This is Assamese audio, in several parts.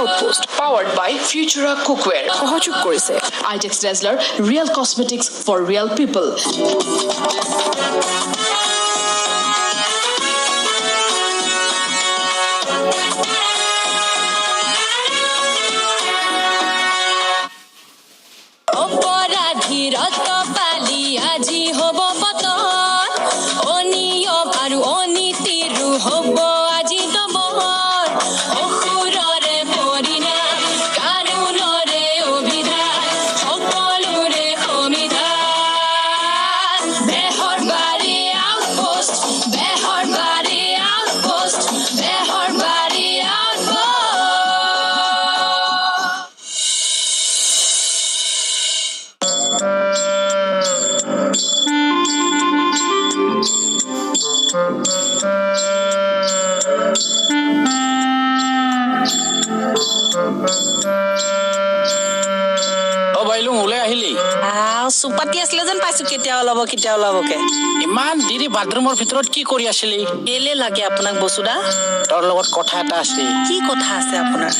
Outpost, powered by Futura Cookware. সহযোগ কৰিছে Itex Dazzler, real cosmetics for real people. অপৰাধীৰ পালি আজি হ'ব পতন, অনিয়ম আৰু অনীতিৰো হ'ব আজি দমন। অসুৰৰে পৰিণাম, কানুনৰে অভিধান, সকলোৰে সমিধান। বেহৰবাৰী আউটপোষ্ট, বেহৰবাৰী আউটপোষ্ট, বেহৰবাৰী আউটপোষ্ট। অ বাইলুং, ওলাই আহিলি? আহ, চুপাতি আছিলে যেন পাইছো, কেতিয়া ওলাব কেতিয়া ওলাবকে। ইমান দেৰি বাথৰুমৰ ভিতৰত কি কৰি আছিলি? কেলে লাগে আপোনাক বসুদা? তোৰ লগত কথা এটা আছে। কি কথা আছে আপোনাৰ?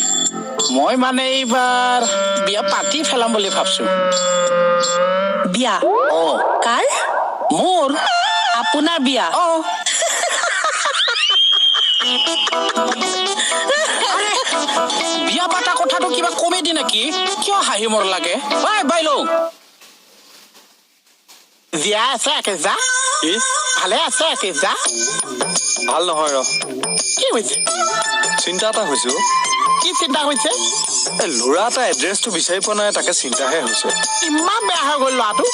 মই মানে এইবাৰ বিয়া পাতি পেলাম বুলি ভাবছো। বিয়া? অ। কাৰ? মোৰ। আপোনাৰ বিয়া? অ। আৰে, বিয়া পাতা কথাটো কিবা কমেডি নেকি? কিয় হাঁহি মোৰ লাগে? ঐ বাইলুং, জীয়াই আছে একেজা? কি? ভালে আছে একেজা? ভাল নহয় ৰ। কি হৈছে? চিন্তা এটা হৈছে অ। কি চিন্তা হৈছে? এই ল'ৰা এটা এড্ৰেছটো বিচাৰি পোৱা নাই, তাকে চিন্তাহে হৈছে। ইমান বেয়া হৈ গ'ল ল'ৰাটো?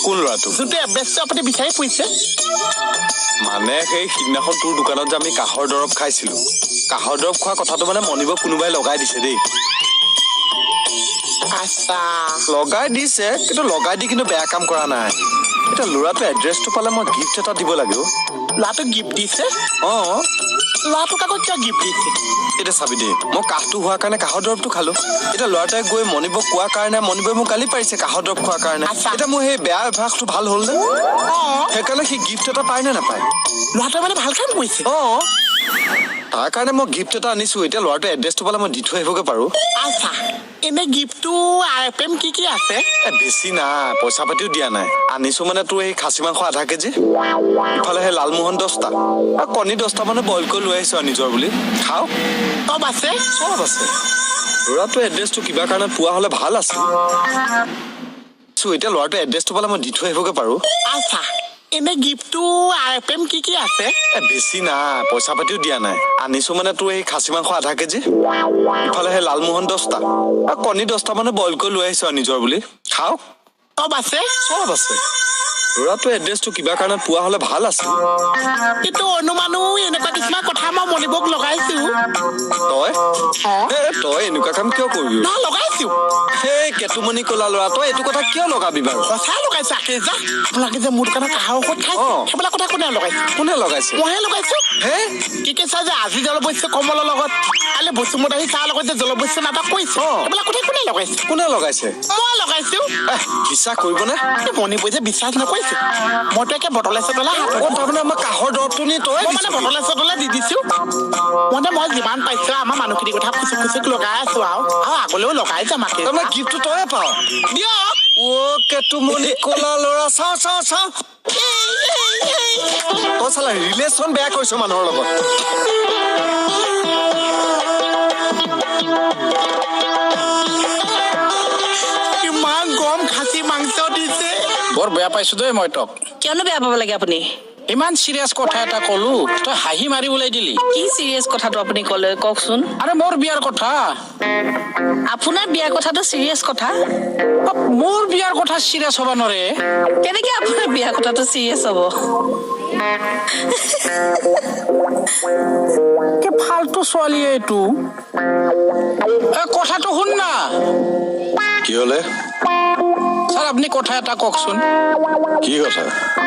কোন ল'ৰাটো? যোনটো এড্ৰেছটো আপুনি বিচাৰি ফুৰিছে। মানে সেই সিদিনাখন তোৰ দোকানত যে আমি কাঁহৰ দৰৱ খাইছিলো, কাঁহৰ দৰৱ খোৱা কথাটো মানে মনিব কোনোবাই লগাই দিছে দেই। আচ্ছা। লগাই দিছে, কিন্তু লগাই দি কিন্তু বেয়া কাম কৰা নাই। এতিয়া ল'ৰাটো এড্ৰেছটো পালে মই গিফ্ট এটা দিব লাগে অ। ল'ৰাটোক গিফ্ট দিছে? অ। ল'ৰাটোক আকৌ কিয় গিফ্ট দিছে? এতিয়া চাবি দেই, মই কাহটো হোৱাৰ কাৰণে কাঁহৰ দৰৱটো খালো। এতিয়া ল'ৰাটোৱে গৈ মনিব কোৱাৰ কাৰণে মনিবই মোক গালি পাৰিছে কাঁহৰ দৰৱ খোৱাৰ কাৰণে। আচ্ছা। এতিয়া মোৰ সেই বেয়া অভ্যাসটো ভাল হ'ল নে? অ। সেইকাৰণে সি গিফ্ট এটা পায় নে নাপায়? ল'ৰাটোৱে মানে ভাল কাম কৰিছে। অ, তাৰ কাৰণে মই গিফ্ট এটা আনিছো। এতিয়া ল'ৰাটোৰ এড্ৰেছটো পালে মই দি থৈ আহিবগৈ পাৰো। আচ্ছা, এনে গিফ্টটো আইটেম কি কি আছে? এ বেছি নাই, পইচা পাতিও দিয়া নাই। আনিছো মানে তোৰ এই খাচী মাংস আধা কেজি, ইফালে সেই লালমোহন 10টা আৰু কণী 10টা মানে বইল কৰি লৈ আহিছো আৰু নিজৰ বুলি খাওক। চব আছে? চব আছে। ল'ৰাটোৰ এড্ৰেছটো কিবা কাৰণত পোৱা হ'লে ভাল আছিল। এতিয়া ল'ৰাটোৰ এড্ৰেছটো পালে মই দি থৈ আহিবগৈ পাৰো। আচ্ছা, এনে গিফ্টটো আইটেম কি কি আছে? এ বেছি নাই, পইচা পাতিও দিয়া নাই। আনিছো মানে তোৰ এই খাচী মাংস আধা কেজি, ইফালে সেই লালমোহন 10টা আৰু কণী 10টা মানে বইল কৰি লৈ আহিছো আৰু নিজৰ বুলি খাওক। চব আছে? চব আছে। ল'ৰাটোৰ এড্ৰেছটো কিবা কাৰণত পোৱা হ'লে ভাল আছিল। কিন্তু অনুমানো এনেকুৱা কিছুমান কথা মই মণিবক লগাইছো। তই? এ, তই এনেকুৱা কাম কিয় কৰিবি? না, লগাইছো। সেই কেতুমণি কলা ল'ৰা, তই এইটো কথা কিয় লগাবি বাৰু? সঁচাই লগাইছো আকে যা। আপোনালোকে যে মোৰ দোকানত কাঁহৰ ঔষধ খাইছে, অ। সেইবিলাক কথা কোনে লগাইছে? কোনে লগাইছে? মইহে লগাইছো। হে? কি কি চাই যে আজি জলবৈশ্য কমলৰ লগত, কালি বসুমতাৰী ছাৰৰ লগত যে জলবৈশ্য নাটক কৰিছে, অ। সেইবিলাক কথা কোনে লগাইছে? কোনে লগাইছে? মই লগাইছো। এহ, বিশ্বাস কৰিবনে? এই মণিপুৰ যে বিশ্বাস নকৰিছে, মইতো একে বটলে চটলে হাতত অ, তাৰমানে আমাৰ কাঁহৰ দৰৱটো নি তই মই মানে দিছ? বটলে চটলে দি দিছো। মানে মই যিমান পাইছো আমাৰ মানুহখিনিৰ কথা খুচুক খুচুক লগাই আছো আৰু আগলৈও লগাই যাম আকে। তাৰমানে গিফ্টটো তয়ে পাৱ? দিয়ক। অ কেতুমণি কলা ল'ৰা, চাওঁ চাওঁ চাওঁ, তই চালা ৰিলেশ্যন বেয়া কৰিছ মানুহৰ লগত। ইমান গৰম খাচী মাংস দিছে। বৰ বেয়া পাইছো দেই মই তোক। কিয়নো বেয়া পাব লাগে আপুনি? ইমান চিৰিয়াছ কথা এটা কলো, তই হাঁহি মাৰি ওলাই দিলি। কি চিৰিয়াছ কথাটো আপুনি ক'লে, কওকচোন। আৰে মোৰ বিয়াৰ কথা। আপোনাৰ বিয়াৰ কথাটো চিৰিয়াছ কথা? অ, মোৰ বিয়াৰ কথা চিৰিয়াছ হ'ব নোৱাৰে। কেনেকে আপোনাৰ বিয়াৰ কথাটো চিৰিয়াছ হ'ব? কি ফাল্টু ছোৱালী এইটো। এ, কথাটো শুন না। কি হ'লে? ছাৰ, আপুনি কথা এটা কওকচোন। কি কথা?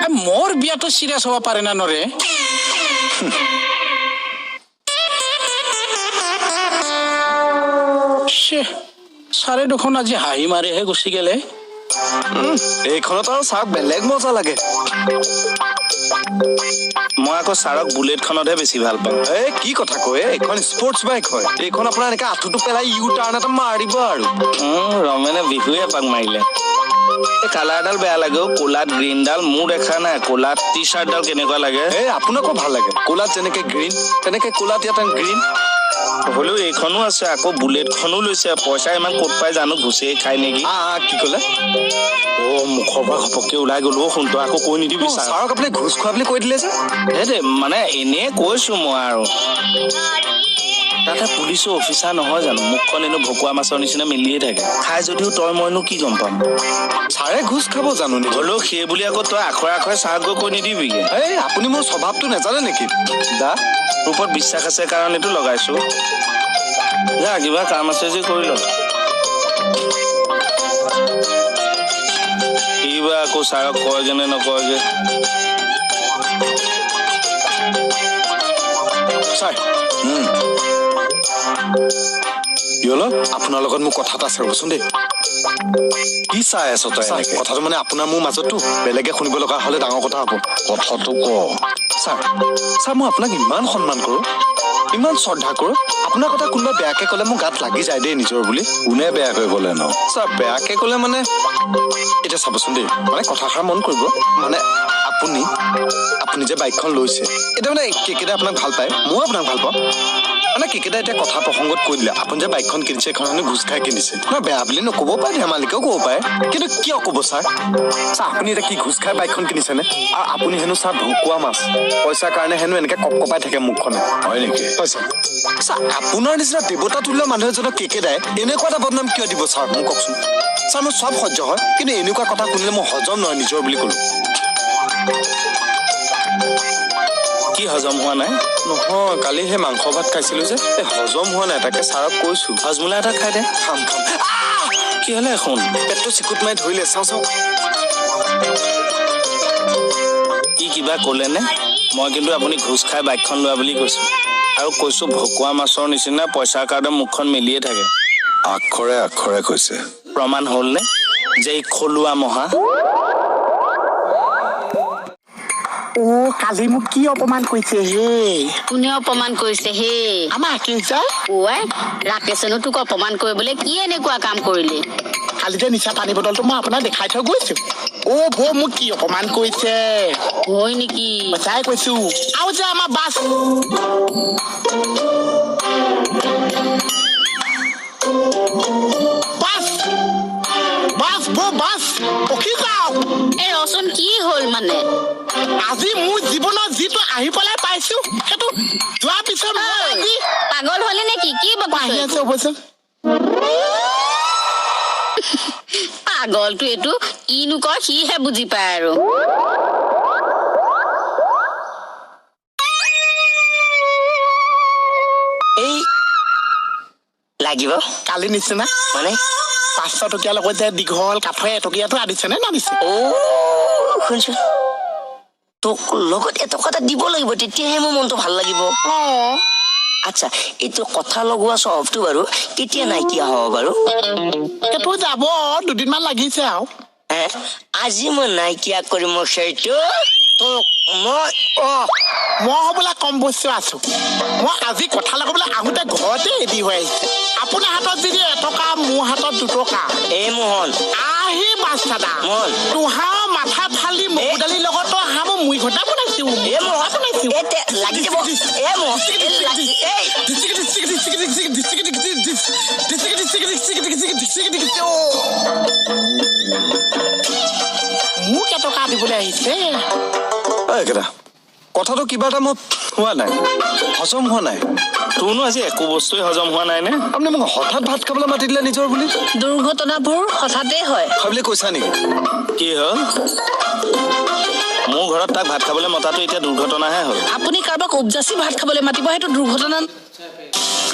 এ, মোৰ বিয়াটো চিৰিয়াছ হ'ব পাৰে না নৰে? ছাৰে দেখোন আজি হাঁহি মাৰিহে গুচি গ'লে। এইখনত আৰু চাওক বেলেগ মজা লাগে। মই আকৌ ছাৰক বুলেটখনতহে বেছি ভাল পাওঁ। এই কি কথা কয়, এইখন স্পৰ্টছ বাইক হয়। এইখন আপোনাৰ এনেকে আঁঠুটো পেলাই ইউ টাৰ্ণ এটা মাৰিব আৰু। ৰমেনে বিহুৱে এপাক মাৰিলে। এই কালাৰডাল বেয়া লাগে অ', ক'লাত গ্ৰীণডাল মোৰ দেখা নাই। ক'লাত টি চাৰ্টডাল কেনেকুৱা লাগে। এই আপোনাকো ভাল লাগে, ক'লাত যেনেকে গ্ৰীণ তেনেকে ক'লাত ইয়াত গ্ৰীণ। হ'লেও এইখনো আছে, আকৌ বুলেটখনো লৈছে। পইচা ইমান ক'ত পাই জানো, ঘুচেই খাই নেকি? কি ক'লে? অ' মুখৰ পৰা ঘপককে ওলাই গ'লো। শুন, তই আকৌ কৈ নিদিবি ছাৰক আপুনি ঘোচ খোৱা বুলি কৈ দিলে যে। সেইটোৱে মানে এনেই কৈছো মই আৰু। তাতে পুলিচৰ অফিচাৰ নহয় জানো, মুখখন এনেও ভকুৱা মাছৰ নিচিনা মিলিয়ে থাকে। খাই যদিও তই মইনো কি গম পাম? ছাৰে ঘোচ খাব জানো নেকি? হ'লেও সেই বুলি আকৌ তই আখৰে আখৰে ছাৰক গৈ কৈ নিদিবিগে। এই আপুনি মোৰ স্বভাৱটো নাজানে নেকি দা? তোৰ ওপৰত বিশ্বাস আছে কাৰণেতো লগাইছো। যা, কিবা কাম আছে যে কৰি ল। কিবা আকৌ ছাৰক কয়গে নে নকয়গে। ছাৰ, কি হ'ল? আপোনাৰ লগত মোৰ কথা এটা আছে, ৰ'বচোন দেই। কি চাই আছ তই এনেকে? কথাটো মানে আপোনাৰ মোৰ মাজততো বেলেগে শুনিব লগা হ'লে ডাঙৰ কথা হ'ব। কথাটো ক। ছাৰ, ছাৰ মই আপোনাক ইমান সন্মান কৰোঁ, ইমান শ্ৰদ্ধা কৰোঁ, আপোনাৰ কথা কোনোবা বেয়াকে ক'লে মোৰ গাত লাগি যায় দেই নিজৰ বুলি। কোনে বেয়াকৈ ক'লে ন? ছাৰ, বেয়াকে ক'লে মানে এতিয়া চাবচোন দেই, মানে কথাষাৰ মন কৰিব, মানে আপুনি আপুনি যে বাইকখন লৈছে এতিয়া, মানে কেকেদা আপোনাক ভাল পায়, ময়ো আপোনাক ভাল পাওঁ। মানে কেকেদা এতিয়া কথা প্ৰসংগত কৈ দিলে আপুনি যে বাইকখন কিনিছে এইখন হেনো ঘোচ খাই কিনিছে। নহয়, বেয়া বুলি নক'ব পাৰে, ধেমালিকেও ক'ব পাৰে, কিন্তু কিয় ক'ব ছাৰ? ছাৰ আপুনি এতিয়া কি ঘোচ খাই বাইকখন কিনিছেনে? আৰু আপুনি হেনো ছাৰ ভকুৱা মাছ, পইচাৰ কাৰণে হেনো এনেকে কপ কপাই থাকে মুখখনে। হয় নেকি? হয় ছাৰ। ছাৰ আপোনাৰ নিচিনা দেৱতা তুল্য মানুহ এজনক কেকেদাই এনেকুৱা এটা বদনাম কিয় দিব ছাৰ? মোক কওকচোন ছাৰ, মোৰ চব সহ্য হয়, কিন্তু এনেকুৱা কথা শুনিলে মোৰ হজম নহয় নিজৰ বুলি ক'লো। কি হজম হোৱা নাই? নহয়, কালি সেই মাংস ভাত খাইছিলো যে, এই হজম হোৱা নাই, তাকে ছাৰক কৈছো। হজমোলা এটা খাই দে। খাম খাম। কি হ'লে শুন? পেটটো চিকুট মাৰি ধৰিলে, চাওঁ চাওঁ। কি কিবা ক'লে নে? মই কিন্তু আপুনি ঘোচ খাই বাইকখন লোৱা বুলি কৈছো, আৰু কৈছো ভকুৱা মাছৰ নিচিনা পইচাৰ কাৰণে মুখখন মেলিয়ে থাকে। আখৰে আখৰে কৈছে। প্ৰমাণ হ'লনে যে এই খলুৱা মহা? অ' কালি মোক কি অপমান কৰিছে হে? কোনে অপমান কৰিছে হে? আমাৰ আকিশ দা। ঐ ৰাকেশেনো তোক অপমান কৰিবলৈ কি এনেকুৱা কাম কৰিলে? কালি যে নিচা পানী বটলটো মই আপোনাক দেখাই থৈ গৈছো। অ' বৌ মোক কি অপমান কৰিছে। হয় নেকি? সঁচাই কৈছো। আৰু যে আমাৰ বাছ বাছ বাছ বৌ বাছ ৰখি যাওক। এই ৰচোন, কি হ'ল মানে? আজি মোৰ জীৱনত যিটো আহি পেলাই পাইছো সেইটো যোৱাৰ পিছত মই আজি পাগল হলি নেকি? কি আহি বকিছ? আছে অৱশ্যে। পাগলটো এইটো কিনো কয় সিহে বুজি পায় আৰু। এই লাগিব কালি নিচিনা মানে 500 টকীয়া লগত যে দীঘল কাঠৰ এটকীয়াটো আনিছে নে নানিছে? অ' শুনচোন, তোক লগত এটকা এটা দিব লাগিব, তেতিয়াহে মোৰ মনটো ভাল লাগিব। অ' আচ্ছা, এইটো কথা লগোৱা স্বভাৱটো বাৰু কেতিয়া নাইকিয়া হ'ব বাৰু? সেইটো যাব, দুদিনমান লাগিছে আৰু। হে, আজি মই নাইকিয়া কৰিম সেইটো তোক মই। অ' মই হ'বলা কম বস্তু আছো। মই আজি কথা লগাবলৈ আহোঁতে ঘৰতে ৰেডি হৈ আহিছে। আপোনাৰ হাতত যদি এটকা, মোৰ হাতত 2 টকা। এই মোহন, আহি বাছ দাদা, মোহন। তোহাৰ মাথা ফালি মগু দালিৰ লগত অহা মই মুড়ি ঘণ্টা বনাইছো। এই মোহন, বনাইছো। এই লাগি যাব। এই মোহন, এই লাগি, এই মোক এটকা দিবলৈ আহিছে। একেটা কথাটো কিবা এটা মোৰ হোৱা নাই, হজম হোৱা নাই। তোৰনো আজি একো বস্তুৱে হজম হোৱা নাই নে? আপুনি মোক হঠাৎ ভাত খাবলৈ মাতি দিলে নিজৰ বুলি। দুৰ্ঘটনাবোৰ হঠাতেই হয়। হয় বুলি কৈছা নেকি? কি হ'ল? মোৰ ঘৰত তাক ভাত খাবলৈ মতাটো এতিয়া দুৰ্ঘটনাহে হ'ল। আপুনি কাৰোবাক উপযাচি ভাত খাবলৈ মাতিব, সেইটো দুৰ্ঘটনা।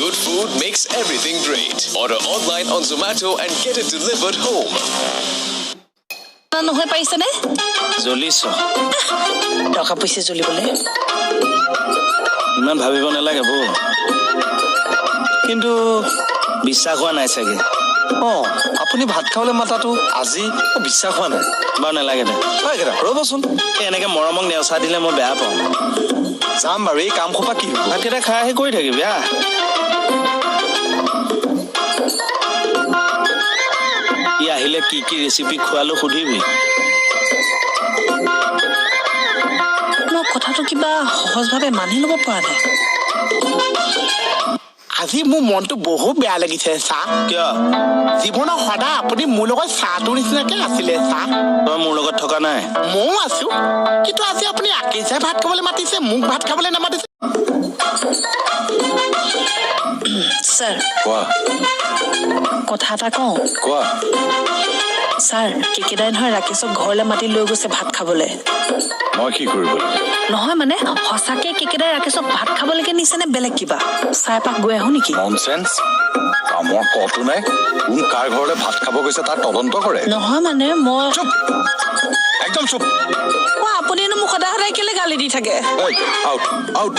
Good food makes everything great. Order online on Zomato and get it delivered home. নহয় পাৰিছেনে? জ্বলিছ। টকা পইচা জ্বলিবলৈ। ইমান ভাবিব নালাগে বৌ। কিন্তু বিশ্বাস হোৱা নাই চাগে। অঁ, আপুনি ভাত খাবলৈ মাতাটো আজি বিশ্বাস হোৱা নাই। বাৰু নালাগে দে। ৰ'বচোন, এনেকে মৰমক নেওচা দিলে মই বেয়া পাওঁ। যাম বাৰু, এই কাম সোপা কি? ভাতকেইটা খাই আহি কৰি থাকিবি। আহ, ই আহিলে কি কি ৰেচিপি খোৱালো সুধিবি। মই কথাটো কিবা সহজভাৱে মানি ল'ব পৰা নাই। আজি মোৰ মনটো বহুত বেয়া লাগিছে চা। কিয়? জীৱনত সদায় আপুনি মোৰ লগত চাহটোৰ নিচিনাকে আছিলে চা। তই মোৰ লগত থকা নাই? ময়ো আছো, কিন্তু আজি আপুনি আকিজাই ভাত খাবলৈ মাতিছে, মোক ভাত খাবলৈ নামাতিছে। ছাৰ, কোৱা। কথা এটা কওঁ। কোৱা। ছাৰ, কেকেদাই নহয় ৰাকেশক ঘৰলৈ মাতি লৈ গৈছে ভাত খাবলৈ। মই কি কৰিব লাগে? নহয় মানে সঁচাকে কেকেদাই ৰাকেশক ভাত খাবলৈকে নিছে নে বেলেগ কিবা? চাই পাক গৈ আহো নেকি? ননচেন্স, কামৰ কতো নাই। কোন কাৰ ঘৰলৈ ভাত খাব গৈছে তাৰ তদন্ত কৰে। নহয় মানে মই। চুপ, একদম চুপ। আপুনিনো মোক সদায় সদায় কেলে গালি দি থাকে? Out, out.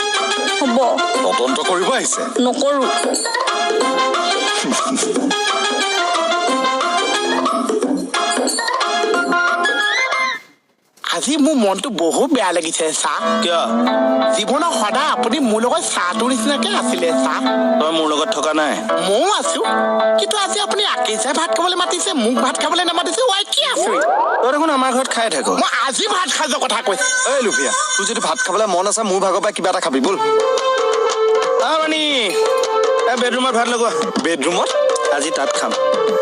হ'ব। তদন্ত কৰিব আহিছে। নকৰো। আজি মোৰ মনটো বহুত বেয়া লাগিছে চা। কিয়? জীৱনত সদায় আপুনি মোৰ লগত চাহটোৰ নিচিনাকে আছিলে চা। তই মোৰ লগত থকা নাই? ময়ো আছো, কিন্তু আজি আপুনি আকিজাই ভাত খাবলৈ মাতিছে, মোক ভাত খাবলৈ নামাতিছে। ৱাই কি আছো? তই দেখোন আমাৰ ঘৰত খাই থাক। মই আজি ভাত খাই যোৱা কথা কৈছো। এই লুফিয়া, তোৰ যদি ভাত খাবলৈ মন আছে মোৰ ভাগৰ পৰা কিবা এটা খাবি ব'ল। মানি, এই বেডৰুমত ভাত লগোৱা। বেডৰুমত? আজি তাত খাম।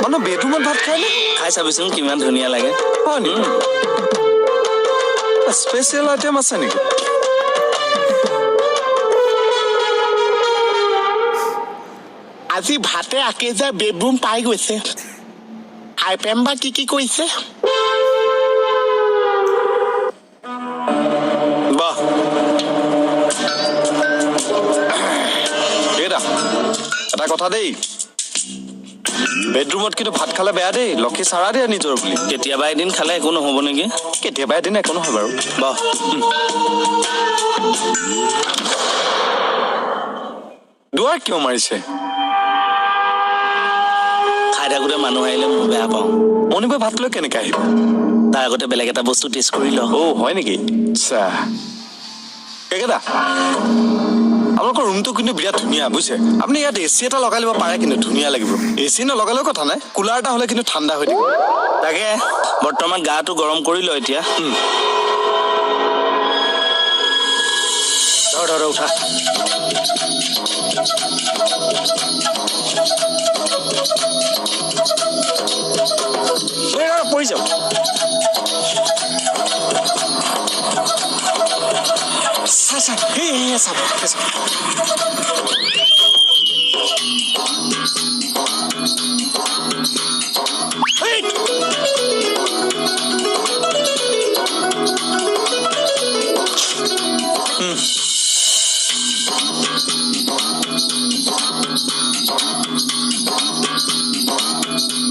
মানুহ বেডৰুমত ভাত খায় নে? খাই চাবিচোন কিমান ধুনীয়া লাগে। হয় নেকি? স্পেচিয়েল আইটেম আছে নেকি? আজি ভাতে আকেজা বেডৰুম পাই গৈছে। আইটেম বা কি কি কৰিছে? বাহ, এটা কথা দেই, বেডৰুমত কিন্তু ভাত খালে বেয়া দেই, লক্ষী চাৰা দিয়া নিজৰ বুলি। কেতিয়াবা এদিন খালে একো নহ'ব নেকি? কেতিয়াবা এদিন একো নহয় বাৰু। বাহ, দুৱাৰ কিয় মাৰিছে? খাই থাকোঁতে মানুহ আহিলে মই বেয়া পাওঁ। মণিবাই ভাত লৈ কেনেকে আহিব? তাৰ আগতে বেলেগ এটা বস্তু টেষ্ট কৰি ল। অ' হয় নেকি? আচ্ছা কেকেদা, আপোনালোকৰ ৰুমটো কিন্তু বিৰাট ধুনীয়া বুজিছে। আপুনি ইয়াত এ চি এটা লগাই ল'ব পাৰে, কিন্তু ধুনীয়া লাগিব। এ চি নলগালেও কথা নাই, কুলাৰ এটা হ'লে কিন্তু ঠাণ্ডা হৈ থাকিব। তাকে বৰ্তমান গাটো গৰম কৰি ল এতিয়া। ধৰ ধৰ উঠা। পৰি যাওক।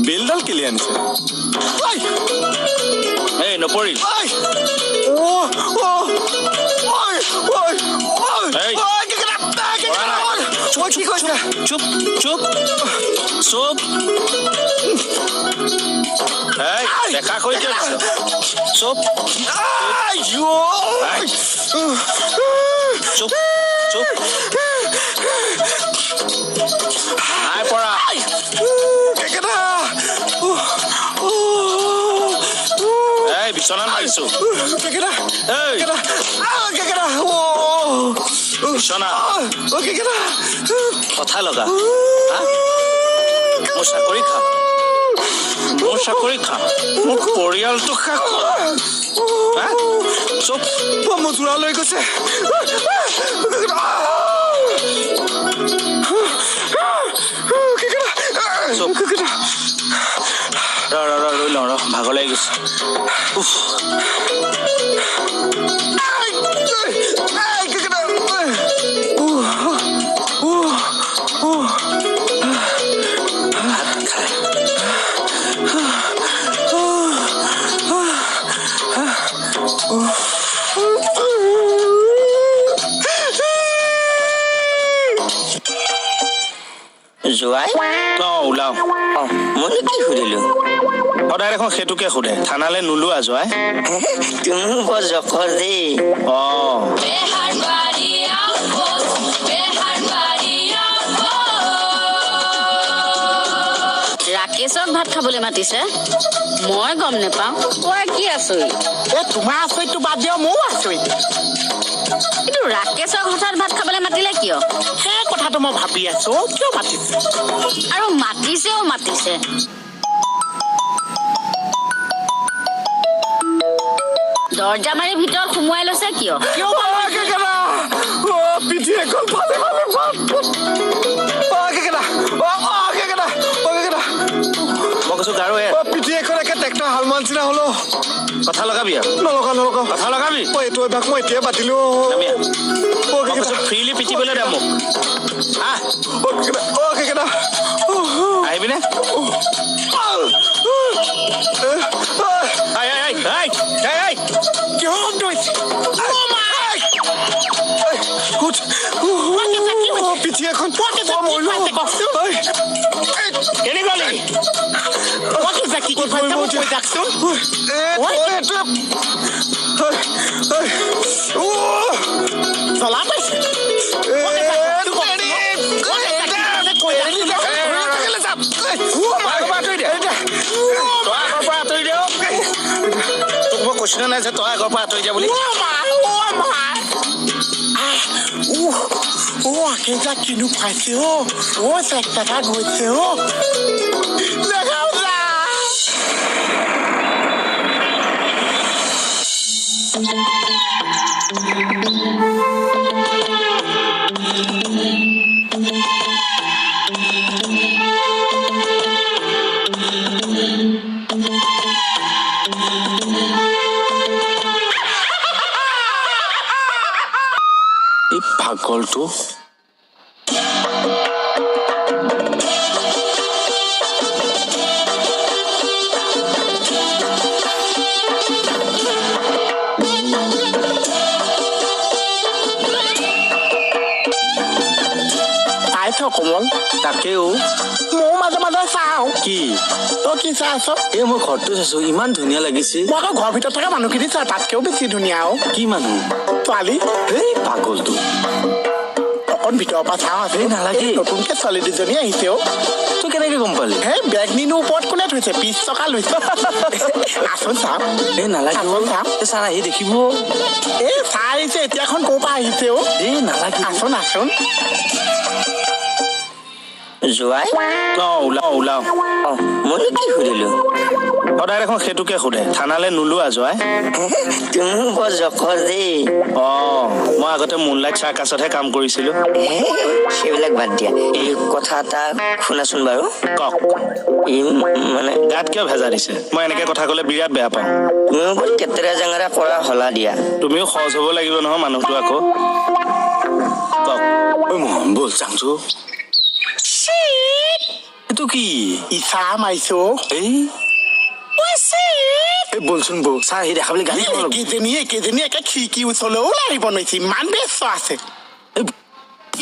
বেলডাল কেলে আনিছে? এই নপৰিল। চুপ চুপ চুপ। দেখা কৰি চুপ চুপ চুপ। নাই পৰা। এই বিচনাত মাৰিছো। বিচনা কথা লগা। মোৰ চাকৰি খা, মোৰ চাকৰি খা, মোৰ পৰিয়ালটো খা। চুপ। মোৰ যোৰা লৈ গৈছে। ৰ ৰ ৰ ৰৈ লওঁ, ৰ, ভাগৰ লাগি গৈছে। উফ। ভাত খাই জোৱাই? অ ওলাও। অ মইনো কি সুধিলো? সদায় দেখোন সেইটোকে সোধে, থানালৈ নোলোৱা জোৱাই? তুমিও বৰ জখৰ দেই। অ Beharbari Outpost, Beharbari Outpost. ৰাকেশক ভাত খাবলৈ মাতিছে, মই গম নেপাওঁ। কোৱা কি আচৰিত? এ তোমাৰ আচৰিতটো বাদ দিয়া, ময়ো আচৰিত। কিন্তু ৰাকেশক হঠাৎ ভাত খাবলৈ মাতিলে কিয়? সেই কথাটো মই ভাবি আছো, কিয় মাতিছে? আৰু মাতিছেও মাতিছে। দৰ্জা মাৰি ভিতৰত সোমোৱাই লৈছে কিয়? কিয়? পিঠি এখন ফালে ফালে ফাট। অ কেকেদা, অ অ কেকেদা, অ কেকেদা। মই কৈছো গাৰো এৰ। অ পিঠি এখন একে ট্ৰেক্টৰ হাল মৰা নিচিনা হলো। কথা লগাবি আৰু? নলগাওঁ নলগাওঁ। কথা লগাবি? অ এইটো অভ্যাস মই এতিয়াই পাতিলো। নামি আহ। অ মই কেকেদা, কৈছো ফ্ৰীলি পিটিবলৈ দে মোক। আহ অ কেকেদা, অ কেকেদা। আহিবিনে? I I I I I I. কিহৰ শব্দ হৈছে? অ মা! উঠ। অ পিঠি এখন, কি অ মৰিলো। পাইছে কওকচোন? কেনি গলি? অ কিবা কি কি পাইছে মোক কৈ যাকচোন। এ তই এইটোৱে। ঐ ঐ জ্বলা পাইছে? এ তই আগৰ পৰা আঁতৰি দে, তই আগৰ পৰা আঁতৰি দে। তোক মই কৈছিলো নাই যে তই আগৰ পৰা আঁতৰি যা বুলি? অ মা, অ মা, আহ, উহ, অ আকেজা কিনো পাইছে? অ অ চেক চেকা গৈছে। অ দেখাও যা। এই পাগলটো। পাইছ কোমল? তাকেও। ময়ো মাজে মাজে চাওঁ। কি? তই কি চাই আছ? এই মই ঘৰটো চাইছো, ইমান ধুনীয়া লাগিছে। মই আকৌ ঘৰৰ ভিতৰত থকা মানুহখিনি চাওঁ, তাতকেও বেছি ধুনীয়া। আৰু কি মানুহ? ছোৱালী। এই পাগলটো। অকণ ভিতৰৰ পৰা চাওঁ আছে। এই নালাগে। এই নতুনকে ছোৱালী দুজনী আহিছে অ। তই কেনেকে গম পালি? হে বেগ নিনো ওপৰত কোনে থৈছে? 20 টকা লৈছে। আচোন চাওঁ। এই নালাগে। আচোন চাওঁ। এই ছাৰ আহি দেখিব। এই চাই আহিছে, এতিয়াখন ক'ৰ পৰা আহিছে অ? এই নালাগে। আচোন আচোন। জোৱাই? অ ওলাও ওলাও। অ মইনো কি সুধিলো? সদায় দেখোন সেইটোকে সোধে, থানালৈ নোলোৱা জোৱাই? তুমিও বৰ জখৰ দেই। অ মই আগতে মুনলাইট চাৰ্কাছতহে কাম কৰিছিলো। হে সেইবিলাক বাদ দিয়া, এই কথা এটা শুনাচোন বাৰু। কওক। এই মানে গাত কিয় ভেজা দিছে? মই এনেকে কথা ক'লে বিৰাট বেয়া পাওঁ। তুমিও বৰ কেতেৰা জেঙেৰা কৰা হলা দিয়া। তুমিও সহজ হ'ব লাগিব নহয় মানুহটো আকৌ। কওক। ঐ মোহন ব'ল চাংচো। এইটো কি? ইচা মাৰিছো। এই এই বলচোন বল, ছাৰ আহি দেখা বুলি গালি খাব লাগিব। এইকেইজনী এইকেইজনী একে খিৰিকী ওচৰলৈও ওলাই আহিব নোৱাৰিছে, ইমান ব্যস্ত আছে।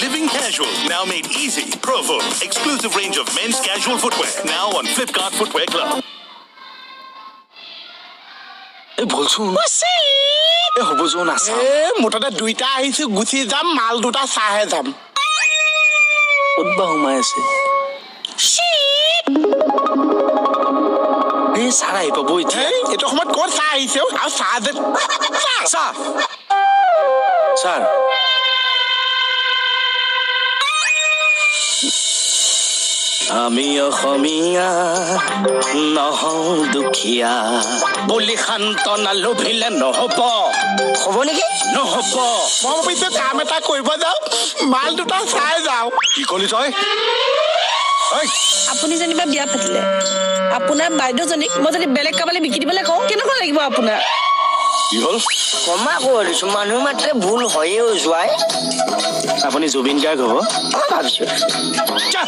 Living casual, now made easy. Provolt, exclusive range of men's casual footwear, now on Flipkart Footwear Club. এই বলচোন, এই হ'ব যোন নাচা। এ মুঠতে দুইটা আহিছো, গুচি যাম, মাল দুটা চাহে যাম। ক'ত বা সোমাই আছে? এই ছাৰ আহি পাব এতিয়া। এই এইটো সময়ত ক'ত চাহ আহিছে অ? আৰু চাহ যে ছাৰ, ছাৰ আমি অসমীয়া নহওঁ দুখীয়া বুলি সান্তনা লভিলে নহ'ব। হ'ব নেকি? নহ'ব। মই ভাবিছো কাম এটা কৰিব যাওঁ, মাল দুটা চাই যাওঁ। কি কলি তই? ঐ আপুনি যেনিবা বিয়া পাতিলে, আপোনাৰ বাইদেউজনীক মই যদি বেলেগ কাৰোবালৈ বিকি দিবলৈ কওঁ কেনেকুৱা লাগিব আপোনাৰ? কি হ'ল? ক্ষমা কৰি দিছো, মানুহ মাত্ৰে ভুল হয়েও জোৱাই। আপুনি জুবিন গাৰ্গ হ'ব? মই ভাবিছো। যা।